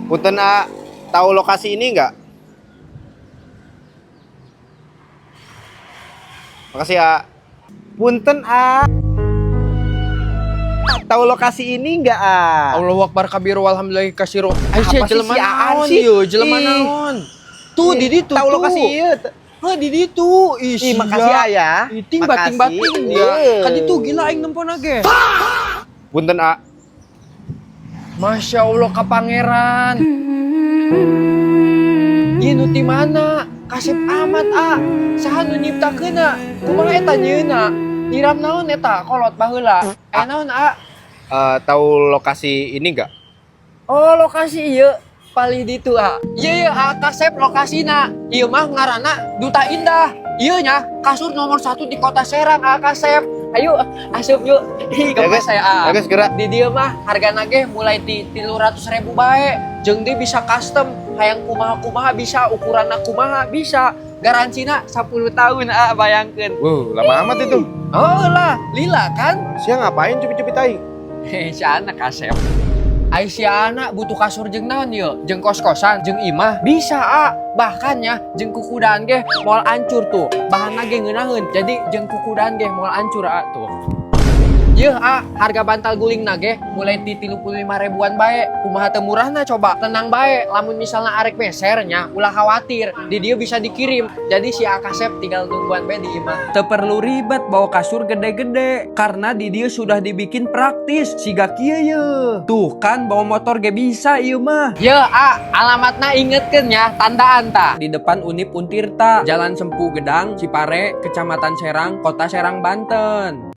Punten A, tahu lokasi ini nggak? Makasih A. Punten A. Tahu lokasi ini nggak A? Allahu akbar kabiru walhamdulillahi kasiru. Ai sia Apa sih jelema si Aan naon sih? ieu, jelema Ih. naon? Tuh di ditu Tahu tuh. lokasi ieu. Heh, di ditu. Ih, Ih, makasih A ya. Iting Makasih. bating-bating dia. Eh. Ka ditu gila aing nempona ge. Punten A. Masya Allah ka pangeran. Ieu nu ti mana? Kasep amat a. Saha nu nyiptakeunna? Kumaha eta nyieunna? Nyiram naon eta kolot baheula? Aya naon a? Eh, tahu lokasi ini nggak? Oh, lokasi ieu palih ditu a. Ieu ieu a kasep lokasina. Ieu mah ngaranna Duta Indah. Ieu nya kasur nomor 1 di kota Serang a kasep. Ayo asup yuk. Ih, Ya, gemes guys. saya a. Ya guys, gerak. Di dieu mah hargana ge mulai ti 300.000 bae. Jeung dia bisa custom, hayang kumaha-kumaha bisa, ukuranna kumaha bisa. Garansina 10 tahun a, bayangkeun. Wuh, lama amat itu. Oh lah, lila kan? Sia ngapain cubit-cubit aing? Hei, si anak kasep. Ai si anak butuh kasur jeung naon ieu? Jeung kos-kosan, jeung imah bisa a. Bahkan ya jeung kukudaan ge moal ancur tuh. Bahanna ge ngeunaheun. Jadi jeung kukudaan ge moal ancur a tuh. Yeuh a, harga bantal guling ge mulai di 35 ribuan bae. Kumaha teu murahna coba? Tenang bae, lamun misalnya arek meser nya ulah khawatir, di dieu bisa dikirim. Jadi si Akasep tinggal nungguan bae di imah. Teu perlu ribet bawa kasur gede-gede karena di dieu sudah dibikin praktis siga kieu ye. Tuh kan bawa motor ge bisa ieu mah. Ye a, alamatna ingetkeun ya, tandaan ta. Di depan Unip Untirta, Jalan Sempu Gedang, Cipare, Kecamatan Serang, Kota Serang, Banten.